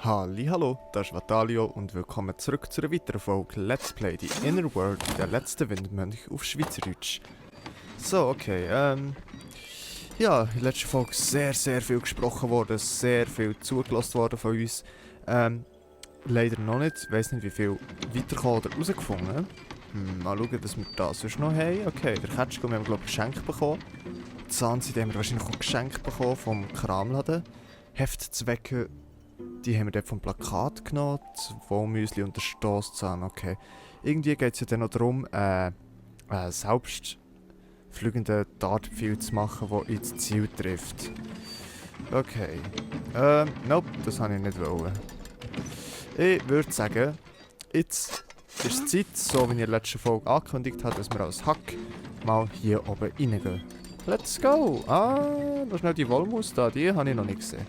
Hallo, das ist Vatalio und willkommen zurück zu einer weiteren Folge Let's Play die Inner World, der letzte Windmönch auf Schweizerdeutsch. So, okay, ja, in der letzten Folge sehr viel gesprochen worden, sehr viel zugelassen worden von uns. Leider noch nicht, ich weiss nicht wie viel weitergekommen oder herausgefunden. Mal schauen, was wir da sonst noch haben. Okay, der Ketschko, wir haben glaube ich geschenkt bekommen. Die Zahnseide haben wir wahrscheinlich auch geschenkt bekommen vom Kramladen. Heftzwecke, die haben wir dort vom Plakat genommen. Wollmüsli und der Stosszahn, okay. Irgendwie geht es ja dann noch darum, selbst fliegenden Dartpfeil zu machen, der ins Ziel trifft. Okay. Nope, das habe ich nicht wollen. Ich würde sagen, jetzt ist es Zeit, so wie ich in der letzten Folge angekündigt habe, dass wir als Hack mal hier oben reingehen. Let's go! Ah, noch schnell die Wollmus da, die habe ich noch nicht gesehen.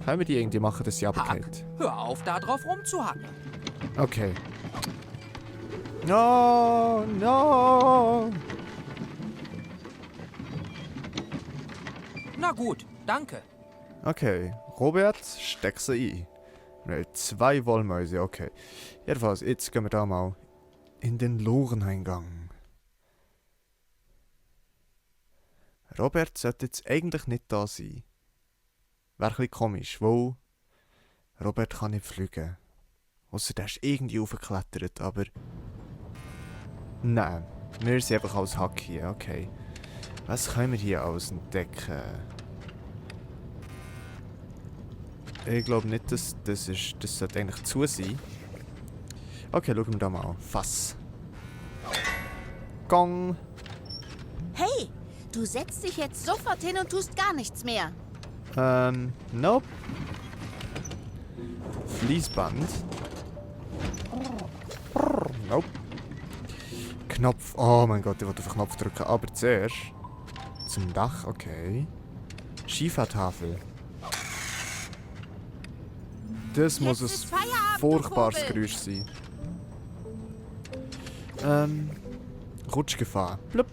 Können wir die irgendwie machen, dass sie runterfällt? Hör auf, da drauf rumzuhacken. Okay. No, no! Na gut, danke. Okay, Robert, steck sie ein. Wir haben 2 Wollmäuse, okay. Jedenfalls, jetzt gehen wir da mal in den Loreneingang. Robert sollte jetzt eigentlich nicht da sein. Wäre ein bisschen komisch, weil Robert kann nicht fliegen. Ausser der ist irgendwie aufgeklettert, aber... Nein, wir sind einfach als Hack hier, okay. Was können wir hier alles entdecken? Ich glaube nicht, dass das sollte eigentlich zu sein. Okay, schauen wir da mal. Fass. Gong. Hey, du setzt dich jetzt sofort hin und tust gar nichts mehr. Nope. Fließband. Nope. Knopf. Oh mein Gott, ich wollte auf den Knopf drücken. Aber zuerst zum Dach, okay. Skifahrtafel. Das muss Jetzt ist ein Feierabend, furchtbares du Vogel. Geräusch sein. Rutschgefahr. Blub.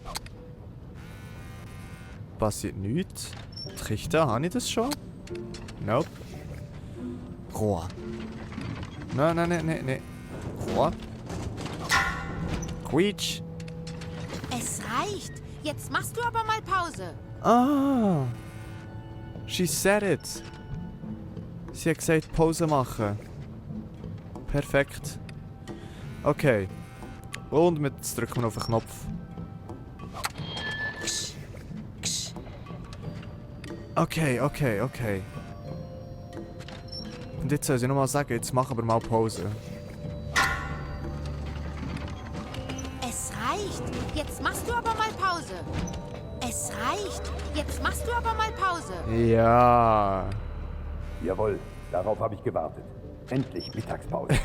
Passiert nichts. Trichter, habe ich das schon? Nope. Rohr. Nein. Rohr. Quietsch. Es reicht. Jetzt machst du aber mal Pause. Ah. She said it. Sie hat gesagt, Pause machen. Perfekt. Okay. Und jetzt drücken wir auf den Knopf. Okay. Und jetzt soll sie nochmal sagen, jetzt machen wir mal Pause. Es reicht. Jetzt machst du aber mal Pause. Es reicht. Jetzt machst du aber mal Pause. Ja. Jawohl, darauf habe ich gewartet. Endlich Mittagspause.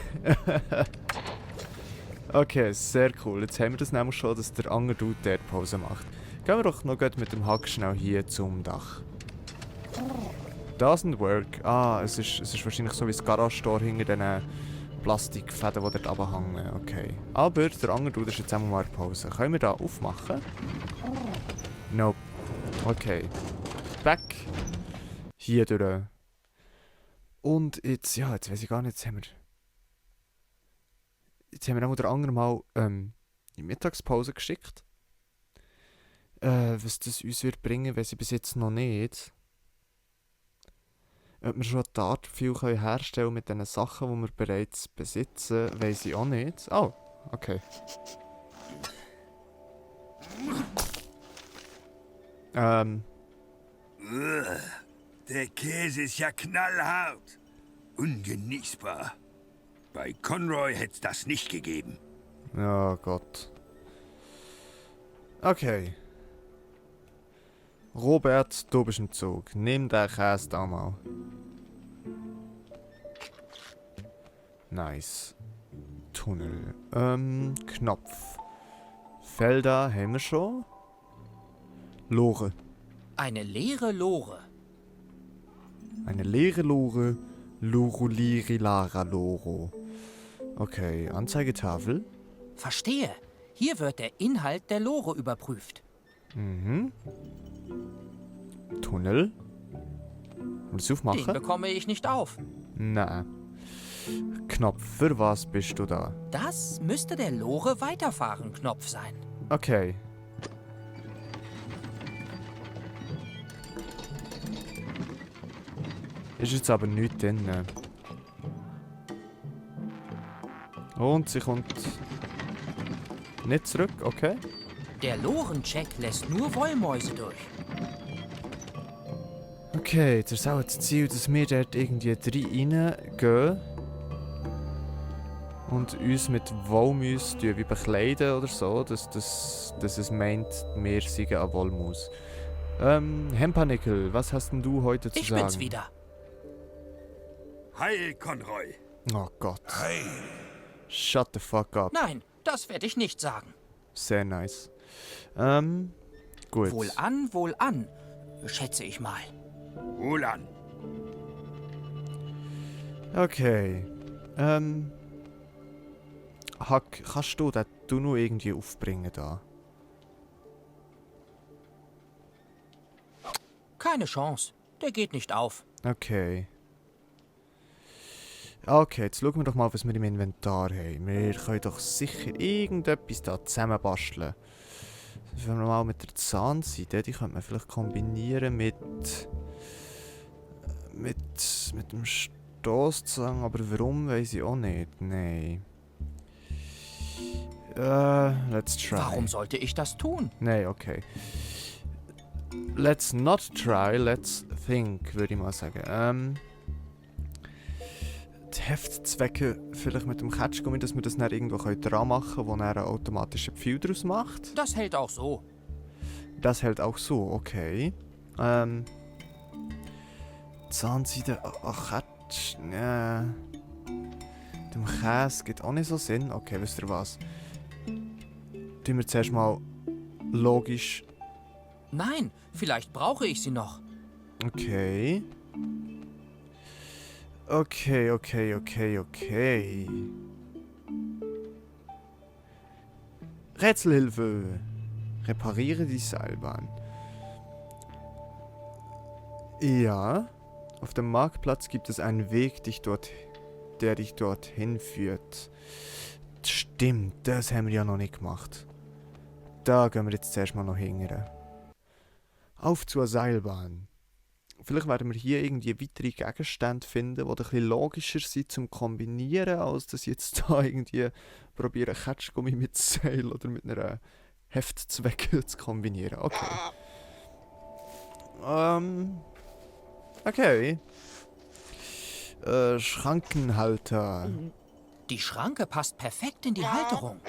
Okay, sehr cool. Jetzt haben wir das nämlich schon, dass der andere Dude dort Pause macht. Gehen wir doch noch mit dem Hack schnell hier zum Dach. Doesn't work. Ah, es ist wahrscheinlich so wie das Garage-Tor hinter diesen Plastikfäden, die dort runterhängen. Okay. Aber der andere Dude ist jetzt einmal mal in Pause. Können wir da aufmachen? Nope. Okay. Back. Hier durch. Und jetzt, ja, jetzt weiß ich gar nicht, jetzt haben wir auch der andere mal in die Mittagspause geschickt. Was das uns wird bringen, weiß ich bis jetzt noch nicht. Ob wir schon ein Dartpfeil herstellen mit den Sachen, die wir bereits besitzen, weiß ich auch nicht. Oh, okay. Der Käse ist ja knallhart. Ungenießbar. Bei Conroy hätte es das nicht gegeben. Oh Gott. Okay. Robert, du bist im Zug. Nimm den Käse da mal. Nice. Tunnel. Knopf. Felder haben wir schon. Lore. Eine leere Lore. Eine leere Lore. Lurulirilara Loro. Okay, Anzeigetafel. Verstehe. Hier wird der Inhalt der Lore überprüft. Tunnel. Willst du Den aufmachen? bekomme ich nicht auf. Nein. Knopf, für was bist du da? Das müsste der Lore-Weiterfahren-Knopf sein. Okay. Ist jetzt aber nichts drin. Und sie kommt nicht zurück, okay? Der Lorencheck lässt nur Wollmäuse durch. Okay, jetzt ist auch das Ziel, dass wir dort irgendwie reingehen und uns mit Wollmäusen wie bekleiden oder so, dass es meint, wir seien eine Wollmaus. Hempanickel, was hast denn du heute zu Ich sagen? bin's wieder. Heil, Conroy. Oh Gott. Shut the fuck up. Nein, das werde ich nicht sagen. Sehr nice. Gut. Wohlan, schätze ich mal. Wohlan. Okay. Hack, kannst du den Tunnel irgendwie aufbringen da? Keine Chance. Der geht nicht auf. Okay. Okay, jetzt schauen wir doch mal, was wir im Inventar haben. Wir können doch sicher irgendetwas da zusammenbasteln. Wenn wir mal mit der Zahnseide, die könnte man vielleicht kombinieren mit dem Stoßzahn, aber warum, weiß ich auch nicht. Nein. Let's try. Warum sollte ich das tun? Nein, okay. Let's not try, let's think, würde ich mal sagen. Die Heftzwecke vielleicht mit dem Ketschgummi, dass wir das dann irgendwo dran machen können, wo er einen automatischen Pfeil draus macht. Das hält auch so. Das hält auch so, okay. Zahnseide, Ketsch, ne. Dem Käse gibt auch nicht so Sinn. Okay, wisst ihr was? Tun wir zuerst mal logisch. Nein, vielleicht brauche ich sie noch. Okay. Okay. Rätselhilfe. Repariere die Seilbahn. Ja. Auf dem Marktplatz gibt es einen Weg, der dich dorthin führt. Stimmt, das haben wir ja noch nicht gemacht. Da gehen wir jetzt zuerst mal noch hingern. Auf zur Seilbahn. Vielleicht werden wir hier irgendwie weitere Gegenstände finden, die ein bisschen logischer sind zum Kombinieren, als dass ich jetzt da irgendwie probiere, Ketschgummi mit Seil oder mit einer Heftzwecke zu kombinieren. Okay. Okay. Schrankenhalter. Die Schranke passt perfekt in die Halterung.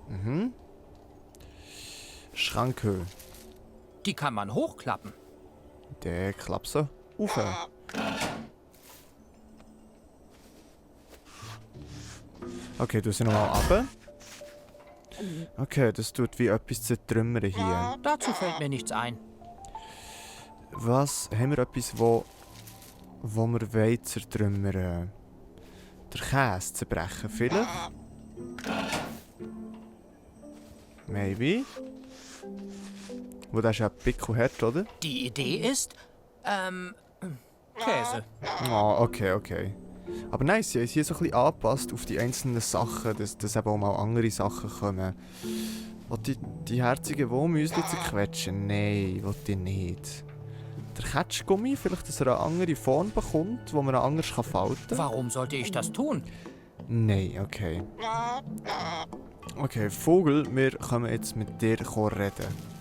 Mhm. Schranke. Die kann man hochklappen. Der klappt so auf. Okay, du sie nochmal runter. Okay, das tut wie etwas zertrümmern hier. Dazu fällt mir nichts ein. Was? Haben wir etwas, wo wir wollen zertrümmern? Der Käse zerbrechen, vielleicht? Maybe. Wo das ist ja pickelhart, oder? Die Idee ist, Käse. Ah, okay. Aber nice, sie haben es hier so ein bisschen angepasst auf die einzelnen Sachen, dass eben auch mal andere Sachen kommen. Will die herzigen Wollmüsli zerquetschen? Nein, will ich nicht. Der Ketschgummi, vielleicht, dass er eine andere Form bekommt, wo man ihn anders falten kann? Warum sollte ich das tun? Nein, okay. Okay, Vogel, wir können jetzt mit dir reden.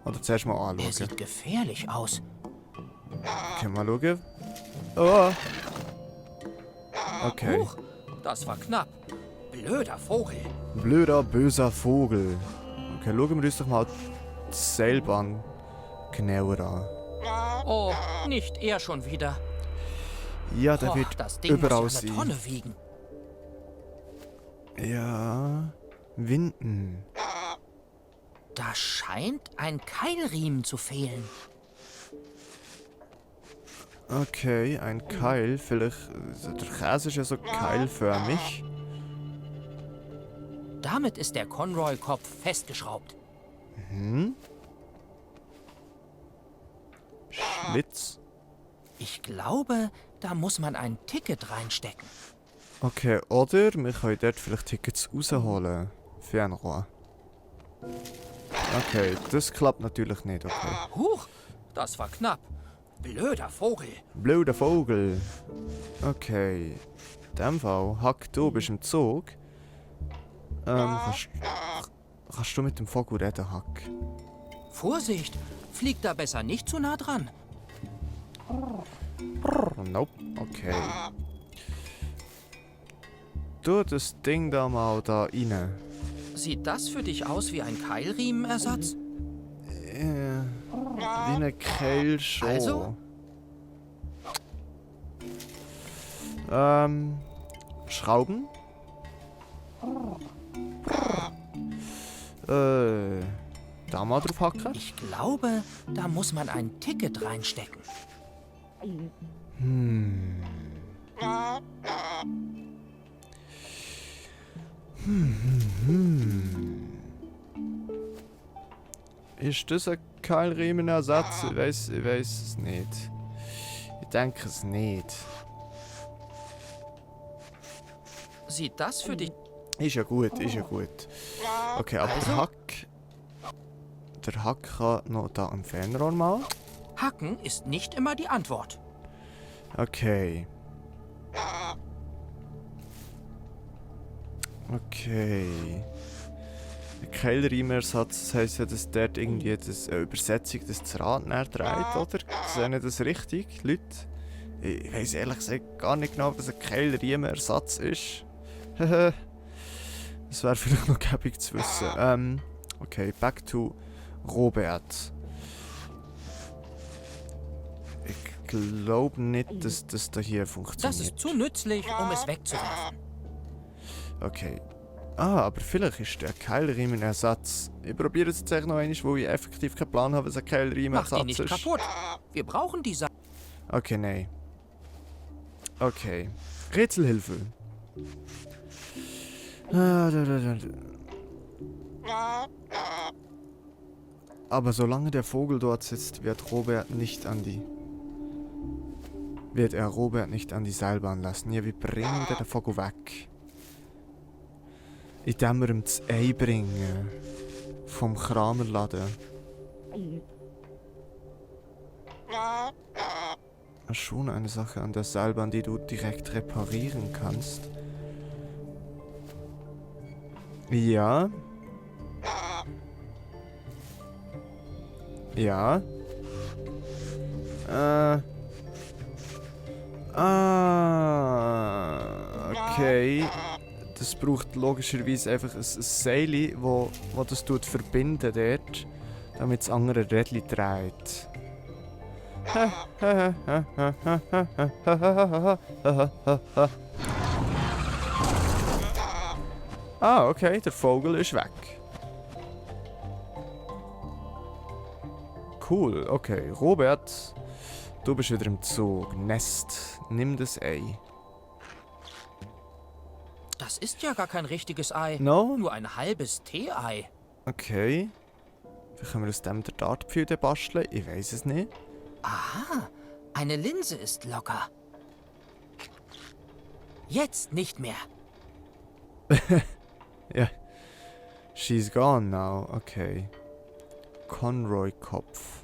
Oder zuerst mal Er anschauen. sieht gefährlich aus. Okay, mal schauen. Oh! Okay. Huch, das war knapp. Blöder Vogel. Blöder, böser Vogel. Okay, schauen wir uns doch mal die Seilbahn genauer an. Oh, nicht er schon wieder. Ja, der Och, wird das Ding überall muss ja eine sein. Tonne wiegen. Ja, Winden. Da scheint ein Keilriemen zu fehlen. Okay, ein Keil. Vielleicht. Der Käse ist ja so keilförmig. Damit ist der Conroy-Kopf festgeschraubt. Schlitz. Ich glaube, da muss man ein Ticket reinstecken. Okay, oder wir können dort vielleicht Tickets rausholen. Fernrohr. Okay, das klappt natürlich nicht, okay. Huch, das war knapp. Blöder Vogel. Blöder Vogel. Okay. In dem Fall, Hack, du bist im Zug. Kannst du mit dem Vogel reden, Hack? Vorsicht, flieg da besser nicht zu nah dran. Nope. Okay. Tu das Ding da mal da rein. Sieht das für dich aus wie ein Keilriemenersatz? Wie eine Keil schon. Also? Schrauben? Da mal drauf hacken? Ich glaube, da muss man ein Ticket reinstecken. Ist das ein Keilriemenersatz? Ich weiß es nicht. Ich denke es nicht. Sieht das für dich... Ist ja gut, ist ja gut. Okay, aber Also? der Hack... Der Hack kann noch da am Fernrohr mal. Hacken ist nicht immer die Antwort. Okay. Okay. Ein Keilriemenersatz, das heisst ja, dass dort irgendwie eine Übersetzung das Rad näher dreht, oder? Sehen das richtig, Leute? Ich weiss ehrlich gesagt gar nicht genau, was ein Keilriemenersatz ist. Das wäre vielleicht noch gäbig zu wissen. Okay, back to Robert. Ich glaube nicht, dass das da hier funktioniert. Das ist zu nützlich, um es wegzuwerfen. Okay. Aber vielleicht ist der Keilriemenersatz. Ich probiere es jetzt noch einmal, wo ich effektiv keinen Plan habe, was ein Mach Keilriemenersatz die nicht ist. kaputt. Wir brauchen die Sache. Okay, nein. Okay. Rätselhilfe. Aber solange der Vogel dort sitzt, wird er Robert nicht an die Seilbahn lassen. Ja, wie bringen wir den Vogel weg? Indem wir ihm das Ei bringen. Vom Kramerladen. Schon eine Sache an der Seilbahn, die du direkt reparieren kannst. Ja. Ja. Okay. Das braucht logischerweise einfach ein Seil, wo das verbinden dort, damit das andere Rädchen dreht. Ah, okay, der Vogel ist weg. Cool, okay. Robert, du bist wieder im Zug. Nest, nimm das Ei. Das ist ja gar kein richtiges Ei. No? Nur ein halbes Tee-Ei. Okay. Wie können wir aus dem der Dartpfeil basteln? Ich weiß es nicht. Aha, eine Linse ist locker. Jetzt nicht mehr. Ja. She's gone now. Okay. Conroy-Kopf.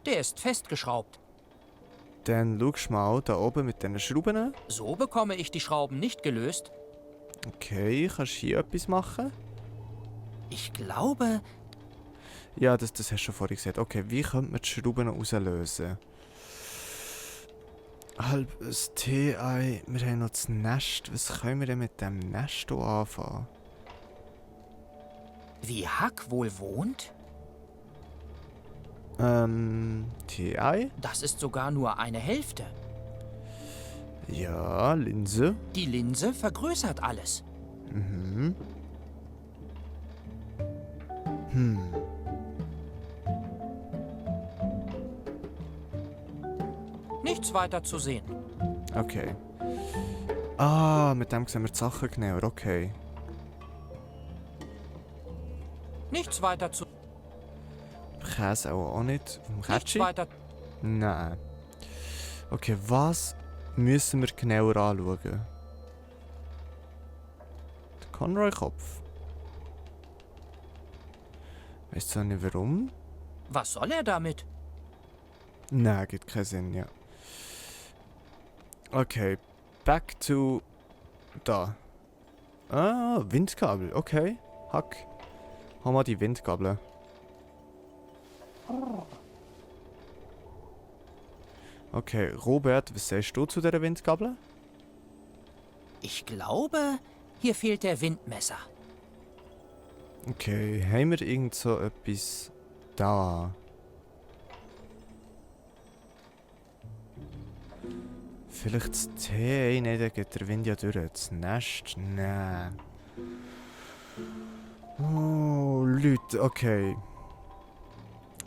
Der ist festgeschraubt. Dann schau mal da oben mit diesen Schrauben. So bekomme ich die Schrauben nicht gelöst. Okay, kannst du hier etwas machen? Ich glaube, Ja, das hast du schon vorhin gesagt. Okay, wie könnte man die Schrauben auslösen? Halbes Tee-Ei. Wir haben noch das Nest. Was können wir denn mit dem Nest hier anfangen? wie Hack wohl wohnt? Tee-Ei? Das ist sogar nur eine Hälfte. Ja, Linse. Die Linse vergrößert alles. Nichts weiter zu sehen. Okay. Ah, mit dem sehen wir die Sachen genauer. Okay. Nichts weiter zu... Käse auch nicht. Vom Nichts Kätschi? weiter... Nein. Okay, was müssen wir genauer anschauen? Der Conroy-Kopf. Weißt du nicht warum? Was soll er damit? Nein, gibt keinen Sinn, ja. Okay, back to... da. Ah, Windkabel, okay. Hack. Haben wir die Windkabel. Okay, Robert, was sagst du zu dieser Windkabel? Ich glaube, hier fehlt der Windmesser. Okay, haben wir irgend so etwas da? Vielleicht das T, nein, da geht der Wind ja durch. Das Nest, nein. Oh, Leute, okay.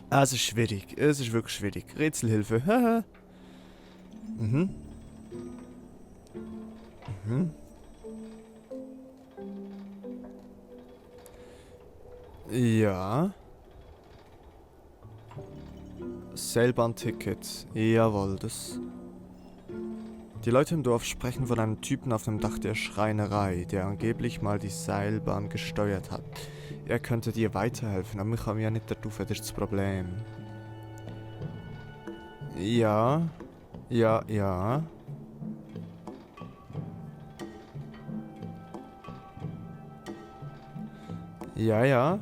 Es ist schwierig, es ist wirklich schwierig. Rätselhilfe, haha. Mhm. Mhm. Ja. Seilbahnticket. Jawohl, das... Die Leute im Dorf sprechen von einem Typen auf dem Dach der Schreinerei, der angeblich mal die Seilbahn gesteuert hat. Er könnte dir weiterhelfen, aber wir kommen ja nicht darauf, das ist das Problem. Ja. Ja, ja. Ja, ja.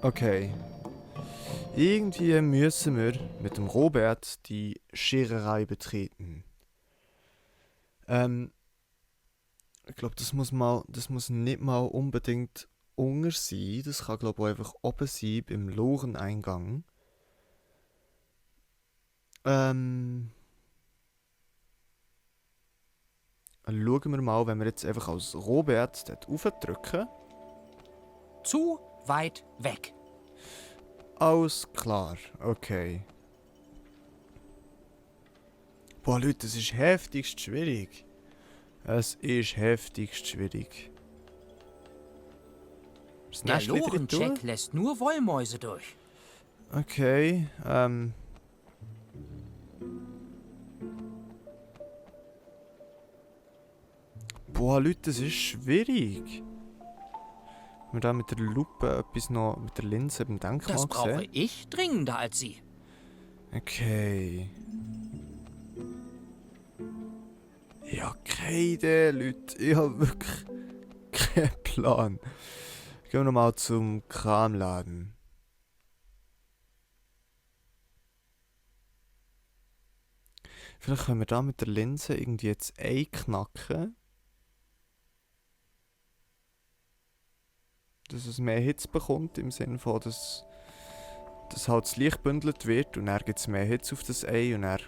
Okay. Irgendwie müssen wir mit dem Robert die Schererei betreten. Ich glaube, das muss nicht mal unbedingt unter sein. Das kann, glaube ich, auch einfach oben sein, beim Loreneingang. Schauen wir mal, wenn wir jetzt einfach als Robert dort raufdrücken. Zu weit weg. Alles klar, okay. Boah, Leute, das ist heftigst schwierig. Es ist heftigst schwierig. Das Der Nest wieder in die Lorencheck Tür? lässt nur Wollmäuse durch. Okay, Boah, Leute, das ist schwierig. Wenn wir da mit der Lupe etwas noch mit der Linse beim Denkmal Das brauche sehen. ich dringender als Sie. Okay. Ja, keine Idee, Leute. Ich habe wirklich keinen Plan. Gehen wir nochmal zum Kramladen. Vielleicht können wir da mit der Linse irgendwie jetzt einknacken. Dass es mehr Hitze bekommt, im Sinne von, dass halt das Licht bündelt wird und dann gibt es mehr Hitze auf das Ei und dann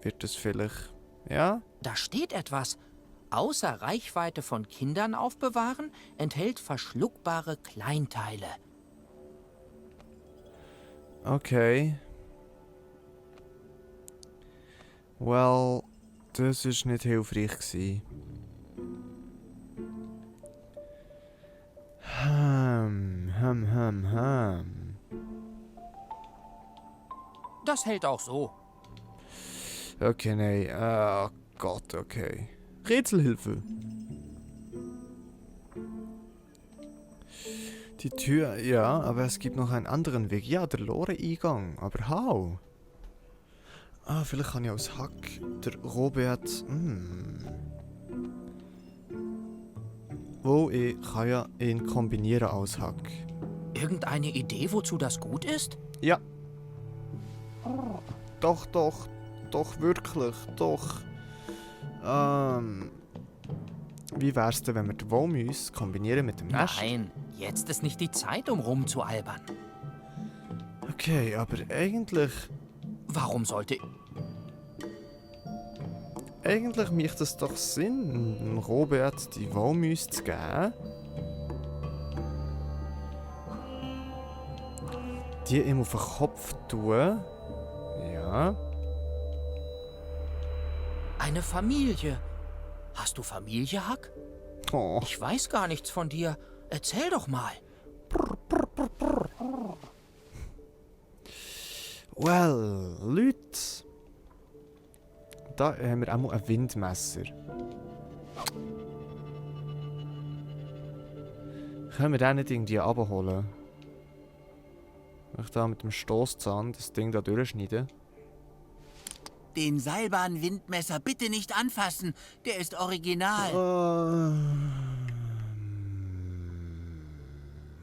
wird es vielleicht... Ja? Da steht etwas. Außer Reichweite von Kindern aufbewahren, enthält verschluckbare Kleinteile. Okay. Well, das ist nicht hilfreich gewesen. Das hält auch so. Okay, nein. Oh Gott, okay. Rätselhilfe. Die Tür, ja, aber es gibt noch einen anderen Weg. Ja, der Lore-Eingang. Aber how? Ah, vielleicht kann ich aus Hack der Robert... Oh, ich kann ja ihn kombinieren aus Hack. Irgendeine Idee, wozu das gut ist? Ja. Doch, doch. Doch, wirklich. Doch. Wie wär's denn, wenn wir die Wollmäuse kombinieren mit dem Nest? Nein, jetzt ist nicht die Zeit, um rumzualbern. Okay, aber eigentlich... Warum sollte... Eigentlich macht es doch Sinn, dem Robert die Wollmäuse zu geben. Die ihm auf den Kopf tun. Ja. Eine Familie. Hast du Familie, Hack? Oh. Ich weiß gar nichts von dir. Erzähl doch mal. Well, Leute. Da haben wir auch mal ein Windmesser. Können wir den nicht irgendwie abholen? Ich da mit dem Stoßzahn das Ding da durchschneiden. Den Seilbahn-Windmesser bitte nicht anfassen. Der ist original.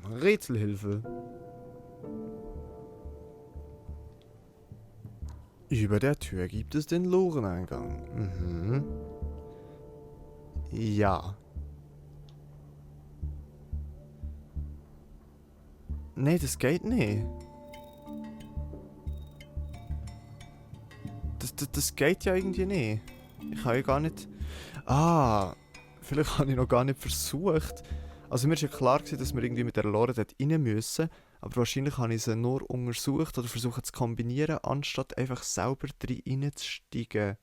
Rätselhilfe. Über der Tür gibt es den Loreneingang. Mhm. Ja. Nee, das geht nicht. Das geht ja irgendwie nicht. Ich habe ja gar nicht... Ah, vielleicht habe ich noch gar nicht versucht. Also mir ist ja klar gewesen, dass wir irgendwie mit der Lore dort rein müssen. Aber wahrscheinlich habe ich sie nur untersucht oder versucht zu kombinieren, anstatt einfach selber reinzusteigen.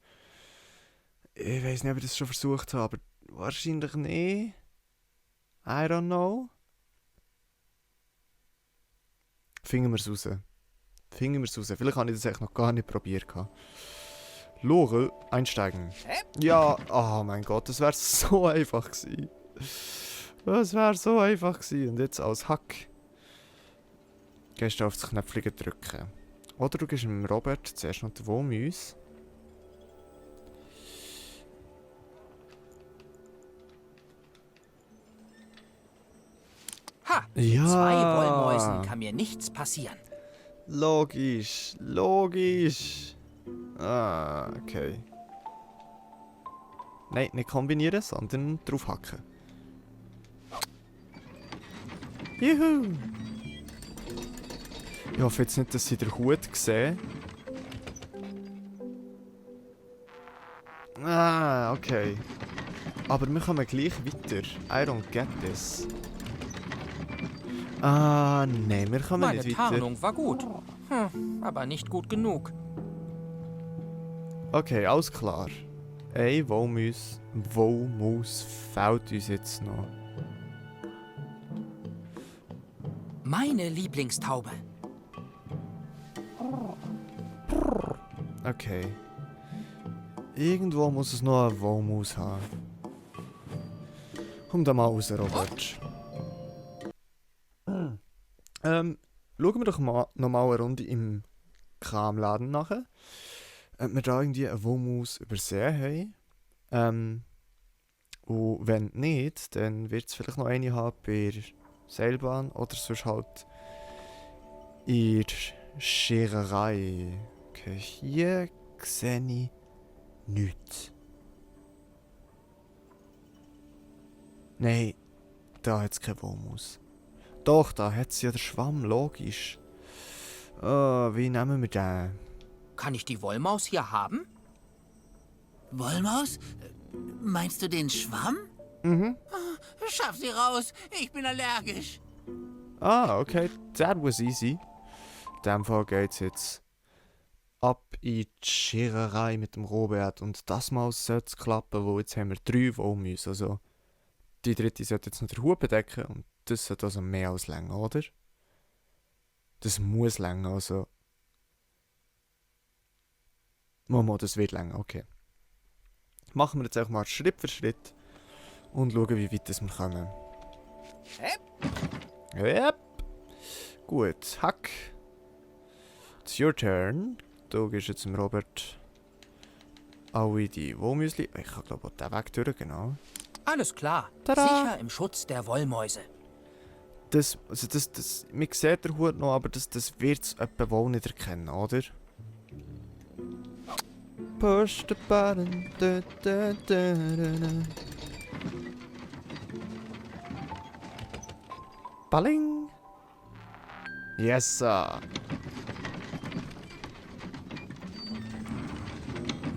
Ich weiß nicht, ob ich das schon versucht habe, aber wahrscheinlich nicht. I don't know. Finden wir es raus. Finden wir es raus. Vielleicht habe ich das echt noch gar nicht probiert. Lore, einsteigen. Ja, oh mein Gott, das wäre so einfach gewesen. Das wäre so einfach gewesen. Und jetzt als Hack gehst du auf das Knöpfchen drücken. Oder du gehst dem Robert zuerst noch die Wollmäuse. Ha! Ja. Mit 2 Wollmäusen kann mir nichts passieren. Logisch, logisch. Ah, okay. Nein, nicht kombinieren, sondern draufhacken. Juhu! Ich hoffe jetzt nicht, dass sie den Hut sehen. Ah, okay. Aber wir kommen gleich weiter. I don't get this. Ah, nein, wir kommen Meine nicht weiter. Tarnung war gut. Aber nicht gut genug. Okay, alles klar. Eine Wollmaus fehlt uns jetzt noch. Meine Lieblingstaube. Okay. Irgendwo muss es noch eine Wollmaus haben. Komm da mal raus, Robert. Schauen wir doch mal noch mal eine Runde im Kramladen nachher. Ob wir da irgendwie eine Wollmaus übersehen haben. Und wenn nicht, dann wird es vielleicht noch eine haben bei der Seilbahn oder sonst halt in der Schererei. Okay, hier sehe ich nichts. Nein, da hat es keine Wollmaus. Doch, da hat es ja den Schwamm, logisch. Wie nehmen wir den? Kann ich die Wollmaus hier haben? Wollmaus? Meinst du den Schwamm? Mhm. Schaff sie raus. Ich bin allergisch. Ah, okay, that was easy. In dem Fall geht's jetzt ab in die Schererei mit dem Robert. Und das Mal sollte es klappen, wo jetzt haben wir 3 Wollmäuse. Also die dritte sollte jetzt noch den Hut bedecken und das sollte also mehr als länger, oder? Das muss länger, also... Mama, das wird länger, okay. Machen wir jetzt auch mal Schritt für Schritt und schauen, wie weit wir kommen. Yep. Gut, Hack. It's your turn. Du gehst jetzt dem Robert alle die Wollmüsli. Ich kann glaube ich den Weg durch, genau. Alles klar. Tada! Sicher im Schutz der Wollmäuse. Das, man sieht den Hut noch, aber das wird es etwa wohl nicht erkennen, oder? Push the button. Da, da, da, da, da. Balling. Yes, sir.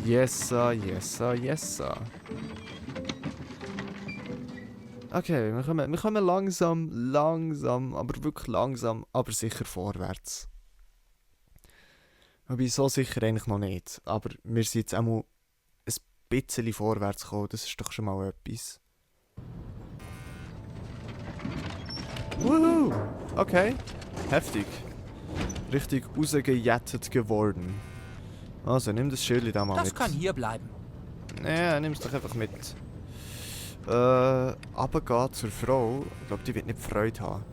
Yes, sir, yes, sir, yes, sir. Okay, wir kommen langsam, aber wirklich langsam, aber sicher vorwärts. Wobei, so sicher eigentlich noch nicht. Aber wir sind jetzt auch mal ein bisschen vorwärts gekommen, das ist doch schon mal etwas. Woohoo! Okay, heftig. richtig rausgejettet geworden. Also, nimm das Schild da mal Das mit. kann hier bleiben. Nee, nimm's doch einfach mit. Runtergehen zur Frau. Ich glaube, die wird nicht Freude haben.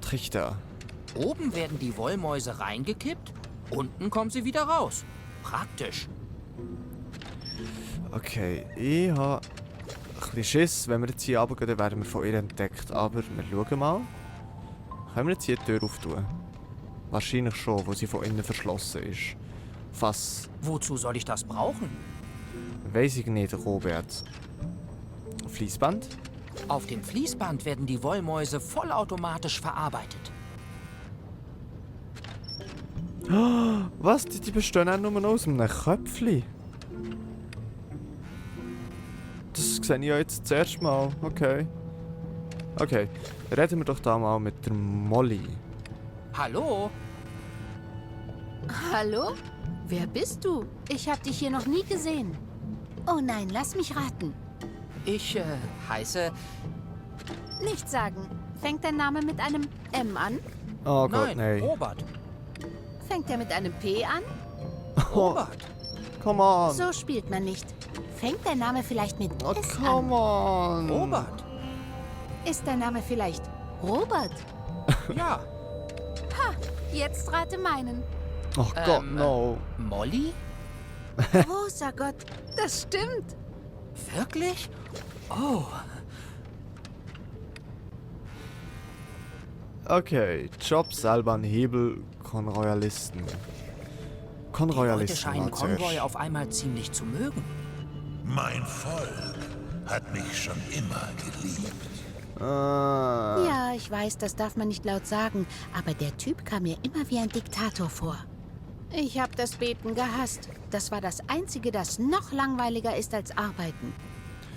Trichter. Oben werden die Wollmäuse reingekippt, unten kommen sie wieder raus. Praktisch. Okay, ich habe ein bisschen Schiss. Wenn wir jetzt hier runtergehen, dann werden wir von ihr entdeckt. Aber wir schauen mal. Können wir jetzt hier die Tür auftun? Wahrscheinlich schon, wo sie von innen verschlossen ist. Was? Wozu soll ich das brauchen? Weiss ich nicht, Robert. Fließband? Auf dem Fließband werden die Wollmäuse vollautomatisch verarbeitet. Was? Die bestehen auch nur aus einem Köpfchen? Das sehe ich ja jetzt das erste Mal. Okay. Okay, reden wir doch da mal mit der Molly. Hallo? Hallo? Wer bist du? Ich habe dich hier noch nie gesehen. Oh nein, lass mich raten. Ich heiße... Nicht sagen. Fängt dein Name mit einem M an? Oh Gott, Nein, nein. Robert. Fängt er mit einem P an? Robert. Come on. So spielt man nicht. Fängt dein Name vielleicht mit Oh, S an? come on. Robert. Ist dein Name vielleicht Robert? Ja. Jetzt rate meinen. Oh Gott, no. Molly? Großer Gott, das stimmt. Wirklich? Oh. Okay, Job selber ein Hebel, Konroyalisten. Heute Konroyalisten scheinen mal zuerst. Conroy auf einmal ziemlich zu mögen. Mein Volk hat mich schon immer geliebt. Ja, ich weiß, das darf man nicht laut sagen, aber der Typ kam mir immer wie ein Diktator vor. Ich habe das Beten gehasst. Das war das Einzige, das noch langweiliger ist als Arbeiten.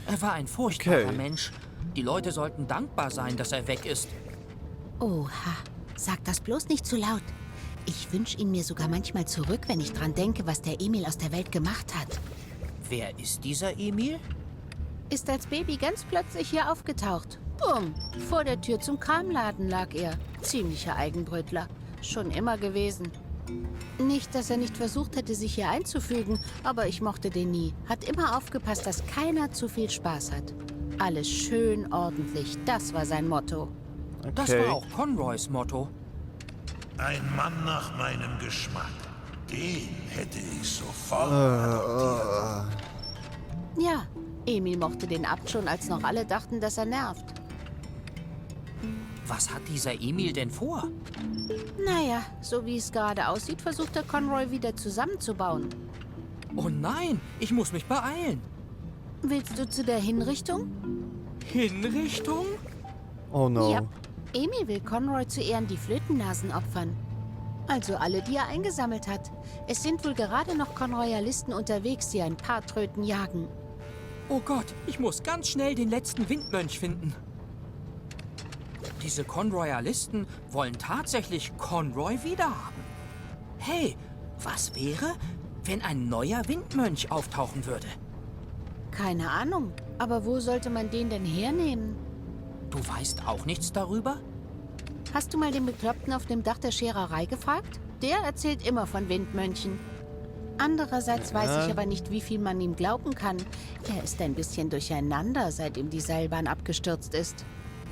Er war ein furchtbarer Okay. Mensch. Die Leute sollten dankbar sein, dass er weg ist. Oha, sag das bloß nicht zu laut. Ich wünsche ihn mir sogar manchmal zurück, wenn ich dran denke, was der Emil aus der Welt gemacht hat. Wer ist dieser Emil? Ist als Baby ganz plötzlich hier aufgetaucht. Bumm, vor der Tür zum Kramladen lag er. Ziemlicher Eigenbrötler. Schon immer gewesen. Nicht, dass er nicht versucht hätte, sich hier einzufügen, aber ich mochte den nie. Hat immer aufgepasst, dass keiner zu viel Spaß hat. Alles schön ordentlich, das war sein Motto. Das Okay. war auch Conroys Motto. Ein Mann nach meinem Geschmack. Den hätte ich sofort. Ja, Emil mochte den Abt schon, als noch alle dachten, dass er nervt. Was hat dieser Emil denn vor? Naja, so wie es gerade aussieht, versucht er Conroy wieder zusammenzubauen. Oh nein, ich muss mich beeilen. Willst du zu der Hinrichtung? Hinrichtung? Oh no. Ja. Emil will Conroy zu Ehren die Flötennasen opfern. Also alle, die er eingesammelt hat. Es sind wohl gerade noch Conroyalisten unterwegs, die ein paar Tröten jagen. Oh Gott, ich muss ganz schnell den letzten Windmönch finden. Diese Conroyalisten wollen tatsächlich Conroy wiederhaben. Hey, was wäre, wenn ein neuer Windmönch auftauchen würde? Keine Ahnung, aber wo sollte man den denn hernehmen? Du weißt auch nichts darüber? Hast du mal den Bekloppten auf dem Dach der Schererei gefragt? Der erzählt immer von Windmönchen. Andererseits weiß ich aber nicht, wie viel man ihm glauben kann. Er ist ein bisschen durcheinander, seit ihm die Seilbahn abgestürzt ist.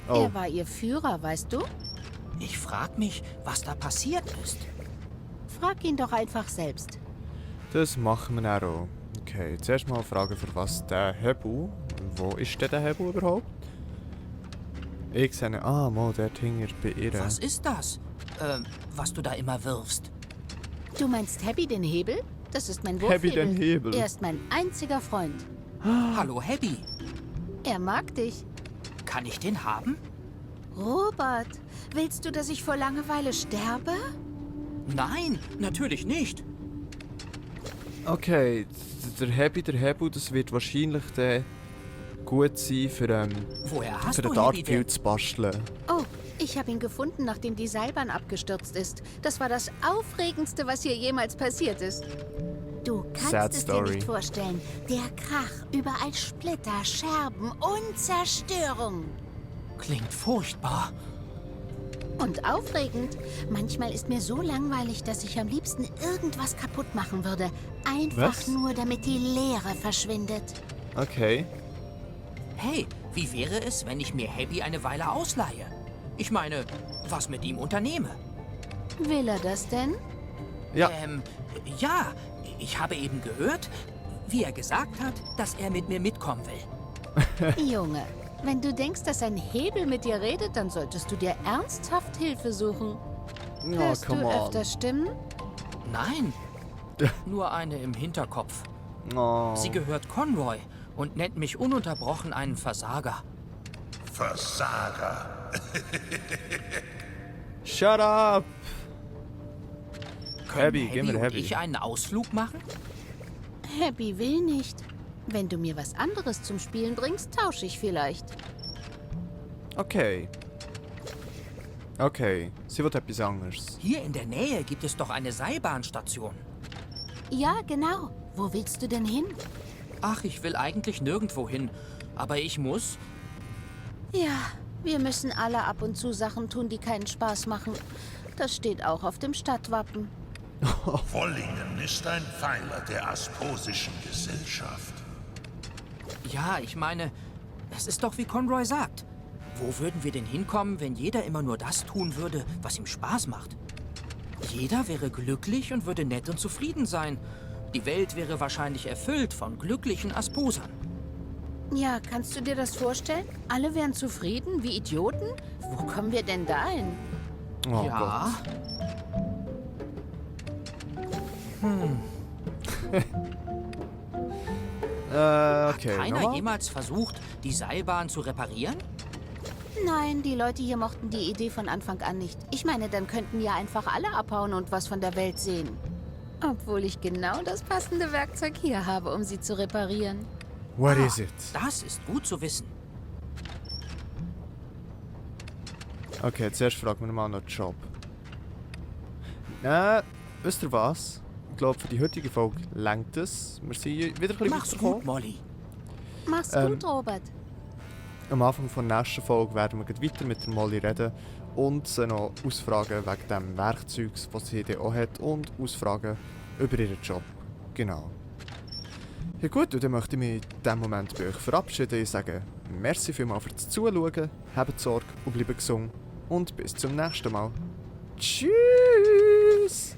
Oh. Er war ihr Führer, weißt du? Ich frag mich, was da passiert ist. Frag ihn doch einfach selbst. Das machen wir dann auch. Okay, zuerst mal fragen, für was der Hebel. Wo ist denn der Hebel überhaupt? Ich sehe, mal, der Ding ist bei ihr. Was ist das? Was du da immer wirfst? Du meinst Happy den Hebel? Das ist mein Happy Wurfhebel. den Hebel. Er ist mein einziger Freund. Hallo, Happy. Er mag dich. Kann ich den haben? Robert, willst du, dass ich vor Langeweile sterbe? Nein, natürlich nicht. Okay, der Hebel, das wird wahrscheinlich der gut sein für, Woher hast für den du Happy Dartfield denn? zu basteln. Oh, ich habe ihn gefunden, nachdem die Seilbahn abgestürzt ist. Das war das Aufregendste, was hier jemals passiert ist. Du kannst Sad es story. dir nicht vorstellen. Der Krach, überall Splitter, Scherben und Zerstörung. Klingt furchtbar. Und aufregend. Manchmal ist mir so langweilig, dass ich am liebsten irgendwas kaputt machen würde. Einfach Was? nur, damit die Leere verschwindet. Okay. Hey, wie wäre es, wenn ich mir Happy eine Weile ausleihe? Ich meine, was mit ihm unternehme? Will er das denn? Ja. Ja, ich habe eben gehört, wie er gesagt hat, dass er mit mir mitkommen will. Junge, wenn du denkst, dass ein Hebel mit dir redet, dann solltest du dir ernsthaft Hilfe suchen. Oh, Hörst du come on. öfter Stimmen? Nein, nur eine im Hinterkopf. Oh. Sie gehört Conroy und nennt mich ununterbrochen einen Versager. Versager. Shut up! Können Happy, gib mir und Happy. ich einen Ausflug machen? Happy will nicht. Wenn du mir was anderes zum Spielen bringst, tausche ich vielleicht. Okay. Okay, sie wird etwas anderes. Hier in der Nähe gibt es doch eine Seilbahnstation. Ja, genau. Wo willst du denn hin? Ach, ich will eigentlich nirgendwo hin. Aber ich muss. Ja, wir müssen alle ab und zu Sachen tun, die keinen Spaß machen. Das steht auch auf dem Stadtwappen. Wollingen ist ein Pfeiler der asposischen Gesellschaft. Ja, ich meine, es ist doch wie Conroy sagt. Wo würden wir denn hinkommen, wenn jeder immer nur das tun würde, was ihm Spaß macht? Jeder wäre glücklich und würde nett und zufrieden sein. Die Welt wäre wahrscheinlich erfüllt von glücklichen Asposern. Ja, kannst du dir das vorstellen? Alle wären zufrieden, wie Idioten? Wo kommen wir denn da hin? Oh Ja. Gott. Okay, Keiner nochmal? jemals versucht, die Seilbahn zu reparieren? Nein, die Leute hier mochten die Idee von Anfang an nicht. Ich meine, dann könnten ja einfach alle abhauen und was von der Welt sehen. Obwohl ich genau das passende Werkzeug hier habe, um sie zu reparieren. What is it? Das ist gut zu wissen. Okay, zuerst fragen wir mal noch den Job. Wisst ihr was? Ich glaube, für die heutige Folge reicht es. Wir sind wieder ein bisschen Mach's weitergekommen. gut, Molly. Mach's gut, Robert. Am Anfang der nächsten Folge werden wir gleich weiter mit der Molly reden und sie noch ausfragen wegen dem Werkzeug, das sie dann auch hat, und ausfragen über ihren Job. Genau. Ja gut, und dann möchte ich mich in diesem Moment bei euch verabschieden. Ich sage merci vielmals fürs Zuschauen, habt Sorge und bleibt gesund und bis zum nächsten Mal. Tschüss!